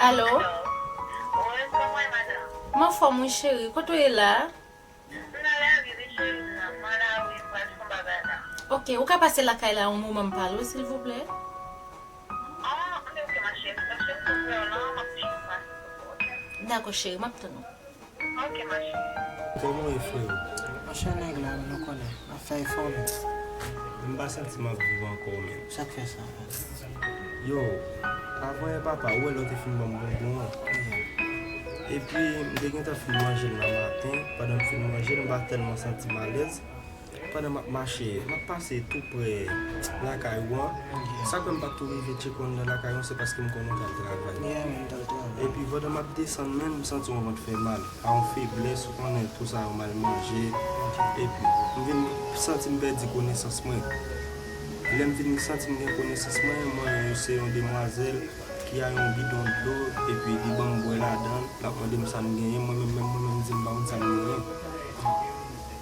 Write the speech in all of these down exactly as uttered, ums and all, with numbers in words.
Alo? Wi, kòman w ye, madanm? M anfòm, wi, cheri. Kote w ye la? M nan lari, wi, cheri, m nan, m nan lari, m pral fè yon bagay la. Ok, ou ka pase lakay la yon moman m pale w, silvouplè? Ah, ok, ok, ma chérie. Paske m tou prè w lan, m ap jis pase sou ou, ok? Dakò, cheri, m ap tann ou. Ok, ma chérie. Kòman w ye, freo? Monchè, nèg la, nou konnen, ap fè efò, men. M pa santi m ap viv ankò, men. Sa k fè sa, men? Yo, avan yè papa, ou wè lè w te fin ban m bonbon an. Epi, m te gentan fin manje l nan maten. Pandan m fin manje l, m pa tèlman santi m alèz. Pandan m ap mache, m ap pase tou prè lakay ou an. Sa k fè m pa t tou rive tcheke w anndan lakay ou an, se paske m konnen w t al travay. Epi, pandan m ap desann menm, m santi yon vant fè mal. A yon feblès, ou konnen, tou sa yo mal manje. Epi, m vin santi m pèdi konesans mwen. Lè m vin santi m gen konesans mwen, mwen se yon demwazèl ki a yon bidon dlo, epi li ban m bwè ladan l, l ap mande m sa m genyen, mwen menm, menm mwen menm, m di m pa konn sa m genyen.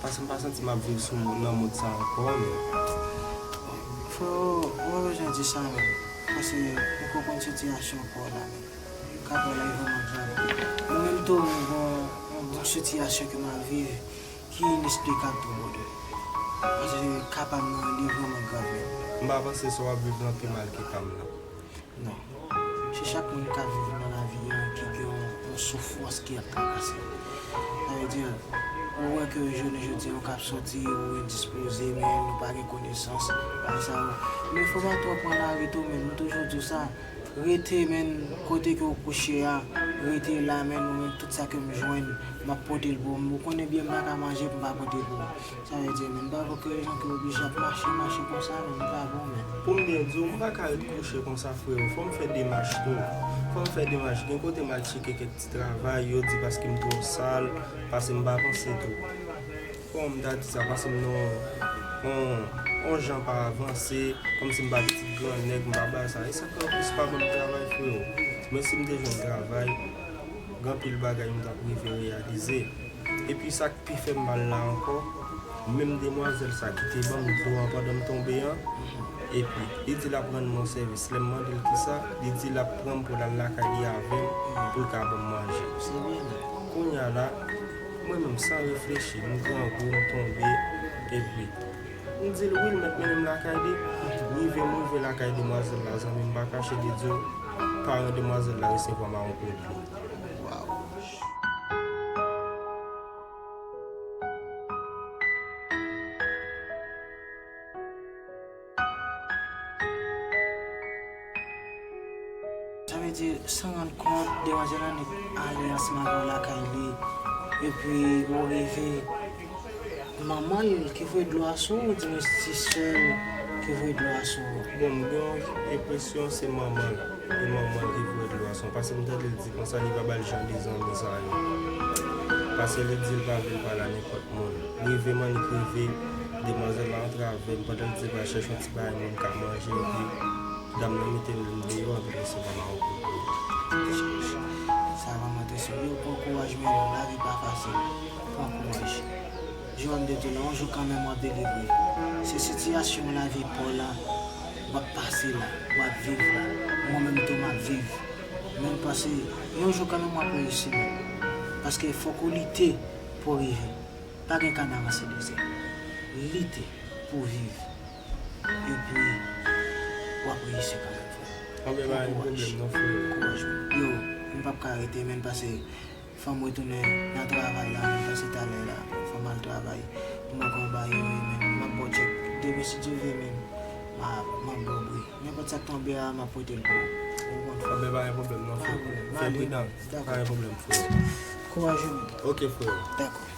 Paske m pa santi m ap viv sou, nan mond sa ankò, men. Freo, ou pa bezwen di sa, men. Paske ou konprann sitiyasyon kò w la, men. Ka pral la vrèman grav. Mwen menm tou, mwen gon yon bon sitiyasyon ke m ap viv ki inesplikab tou, brother. Paske ka pa m nan li vrèman grav, men. M pa panse sa w ap viv lan pi mal ke pa m nan. Non. Se chak moun k ap viv nan lavi an ki gen yon, yon soufrans ki ap trakase l. Sa vle di, ou wè ke jounen jodi an ou k ap sòti, ou endispoze, men ou pa gen konesans, pa gen sa yo. Men fò pa twò pran lari tou, men m toujou di w sa. Rete, men, kote ke w kouche a, rete la, men, ou menm, tout sa ke m jwenn, m ap pote l pou ou. Ou konnen byen m pa ka manje pou m pa pote l pou ou. Sa vle di, men, m pa vle ke jan ke w oblije ap mache, mache konsa, men, li pa bon, men. Pou m byen di w, m pa ka ret kouche konsa, freo. Fò m fè demach tou. Fò m fè demach. Gen kote m al tcheke kèk ti travay, yo di paske m twò sal, paske m pa panse tou. Kòman m ta di sa, paske m nan yon, yon, yon jan pa avanse, kòmsi m pa pitit gran nèg, m pa bay sa. E sa k anplis pa ban m travay, freo. Men si m te jwenn travay, gen anpil bagay m t ap rive reyalize. Epi sa k pi fè m mal la ankò, menm demwazèl sa ki te ban m dlo an pandan m tonbe an, epi li di l ap rann mwen yon sèvis. Lè m mande l kisa, li di l ap pran m pou l al lakay li avè m pou l ka ban m manje. Kounye a la, mwen menm san reflechi, m grangou, m tonbe, epi m di l wi, l mèt mennen m lakay li. Rive m rive lakay demwazèl la, zanmi m, pa kache li di w, paran demwazèl la resevwa m a yon po dlo. Waw. Sa vle di, san rann kont, demwazèl la nèk ale ansanm avè w lakay li. Epi, ou rive, manman l ki voye dlo a sou ou, oubyen se sè l ki voye dlo a sou ou? Bon, m gen yon enpresyon se manman l. E manman l ki voye dlo a sou mwen, paske m tande l di konsa li pa ba l jan de zanmi sa yo. Paske li di l pa vle l pale a nenpòt moun. Rive m annik rive, demwazèl la antrave m pandan l di l pral chèche yon ti bagay moun ka manje, epi dam nan mete l deyò, epi l resevwa m a yon kout dlo. Sa vrèman tris wi. Yo, pran kouraj, men lavi pa fasil. Pran kouraj. Jan m te di w la, yon jou kanmenm w ap delivre. Se sitiyasyon lavi pa w la, w ap pase la, w ap viv la. Mwen menm tou m ap viv. Men m panse, yon jou kanmenm w ap reyisi, men. Paske fòk ou lite pou w rive. Pa gen kanaran se dezè. Lite pou w viv. Epi, w ap reyisi kanmenm, frè. Anben, pa gen pwoblèm non, frè. Kouraj, men. Yo, m p ap ka rete, men, paske fò m retounen nan travay la, men, paske talè la, fò m al travay. Pou mwen konba yo, men, m ap ba w tchèk. Demen, si Dye vle, men, m a, m ap ba w bri. Nenpòt sa k tonbe a, m ap pote l pou ou. Ou konprann, frè? Anben, pa gen pwoblèm non, frè. Pa gen pwoblèm. Fè pridan. Dakò. Pa gen pwoblèm, frè. Kouraj, men. Ok, frè. Dakò.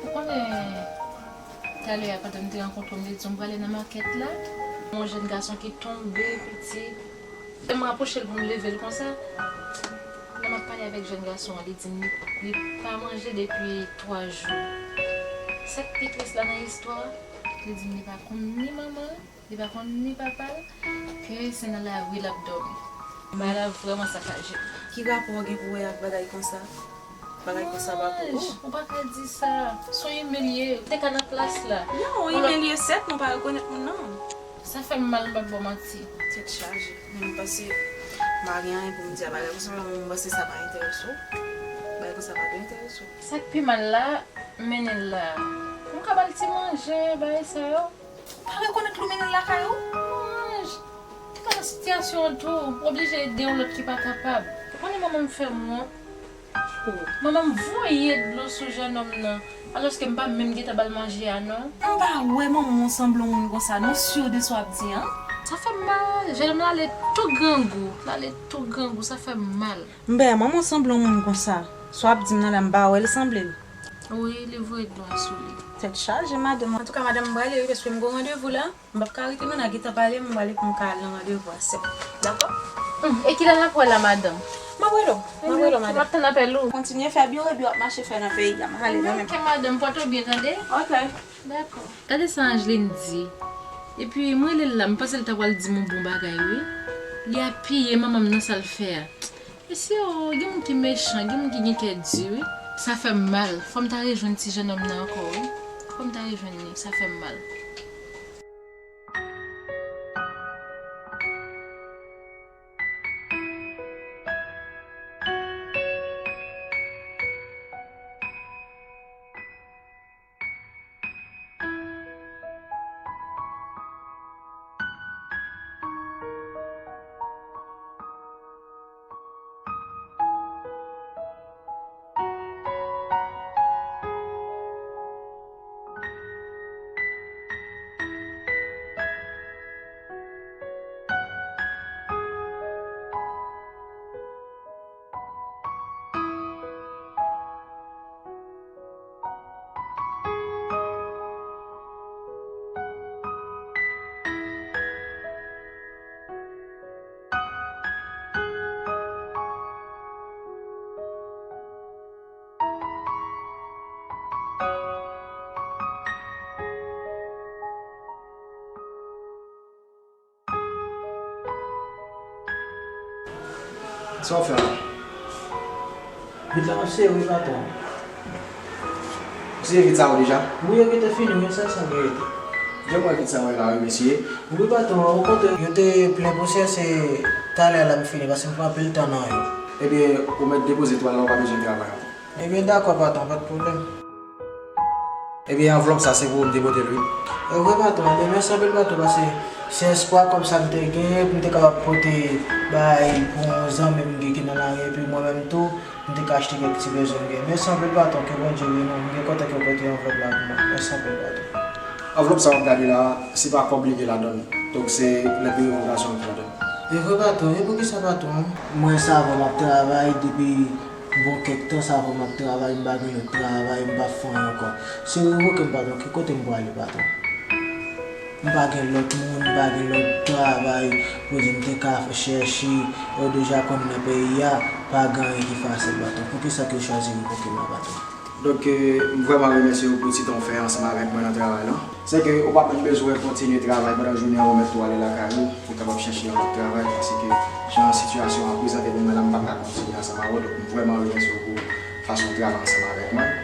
Ou konnen, talè a, pandan m te rankontre w, m te di w m prale nan makèt la. Yon jèn gason ki tonbe, piti. Lè m rapwoche l pou m leve l konsa, lè m ap pale avèk jèn gason an, li di m li, li pa manje depi twa jou. Sa k pi tris la nan istwa a, Li di m li pa konn ni manman l, li pa konn ni papa l, ke se nan lari l ap dòmi. Bagay la vrèman sakaje. Ki rapò w gen pou wè ak bagay konsa? Bagay konsa pa pou ou. Ou pa ka di sa. Se yon imilye. Ou te ka nan plas la. Non, yon imilye sèt, mwen pa rekonèt moun nan. Sa fè m mal, m p ap ba w manti. Tèt chaje. Men m panse m pa gen anyen pou m di a bagay konsa, men mwen m panse sa pa enterese w. Bagay konsa pa dwe enterese w. Sa k pi mal la, m mennen l la. Pou m ka ba l ti manje, bagay sa yo. Ou pa rekonèt lè w mennen l lakay ou? Manj. Ou ka nan sitiyasyon an tou. Ou oblije ede yon lòt ki pa kapab. Ou konnen manman m fè m wont. Manman m voye dlo sou jènòm nan, alòske m pa menm gentan ba l manje a non. M pa wè manman w sanble yon moun konsa non, sur de sa w ap di an. Sa fè m mal. Jènòm nan ale tou grangou. L ale tou grangou. Sa fè m mal. M pa wè manman w sanble yon moun konsa. Sa w ap di m nan la, m pa wè l sanble l. Wi, li voye dlo a sou li. Tèt chaje, madanm. Antouka, madanm, m prale wi, paske m gen yon randevou la. M p ap ka rete non, n a gentan pale, m prale pou m ka al nan randevou a sèt. Dakò? Hmm, e kilè n ap wè la, madanm? M ap rele w. M ap rele w, madanm. M ap tann apèl ou. Kontinye fè biro epi w ap mache fè nan peyi a. M prale kanmenm. Ok, madanm, pòte w byen, tande? Ok. Dakò. Gade sa Angeline di. Epi, m rele l la, m panse l ta pral di m yon bon bagay, wi. Li apiye manman m nan sa l fè a. Mesye o, gen moun ki mechan, gen moun ki gen kè di, wi. Sa fè m mal. Fò m ta rejwenn ti jennonm nan ankò, wi. Fò m ta rejwenn li. Sa fè m mal. Sa w fè la? Vit la m ap sere wi, patwon. Ou sere vit sa yo deja? Wi, yo gentan fini wi, sèl sa m rete. Jan m wè vit sa yo la wi, mesye. Wi, patwon, okontrè, yo te plen pousè, se talè la m fini, paske m pran anpil tan nan yo. Ebyen, ou mèt depoze twal la, ou pa bezwen travay ankò. Ebyen, dakò, patwon, pa t pwoblèm. Ebyen, anvlòp sa, se pou ou m te pote l, wi. E, wi, patwon, ebyen, mèsi anpil, patwon, paske se espwa kòb sa m te gen, pou m te kapab pote bay pou yon zanmi m gen ki nan lari, epi mwen menm tou, m te ka achte kèk ti bezwen m gen. Mèsi anpil, patwon, ke Bondye beni w, m byen kontan ke w pote anvlòp la pou mwen. Mèsi anpil, patwon. Anvlòp sa w ap gade la, se pa kòb li gen ladan l. Donk, se lè pi revokasyon ki ladan l. E vre, patwon, e poukisa, patwon? Mwen, sa fè m ap travay depi bon kèk tan, sa fè m ap travay, m pa gen lòt travay, m pa fè anyen ankò. Si yo revoke m, patwon, ki kote m pwale, patwon? M pa gen lòt moun, m pa gen lòt travay pou di m te ka chèche, yo deja konn nan peyi a, pa gen anyen ki fasil, patwon. Poukisa ke yo chwazi revoke m la, patwon? Donk, euh, m vrèman remèsye w pou ti tan w fè ansanm avèk mwen nan travay lan. Se ke ou p ap menm bezwen kontinye travay pandan jounen an, ou mèt tou ale lakay ou, ou kapab chèche yon lòt travay, paske jan sitiyasyon an prezante pou mwen la, m pa ka kontinye ansanm avè w. Donk, m vrèman remèsye w pou fason w travay ansanm avèk mwen.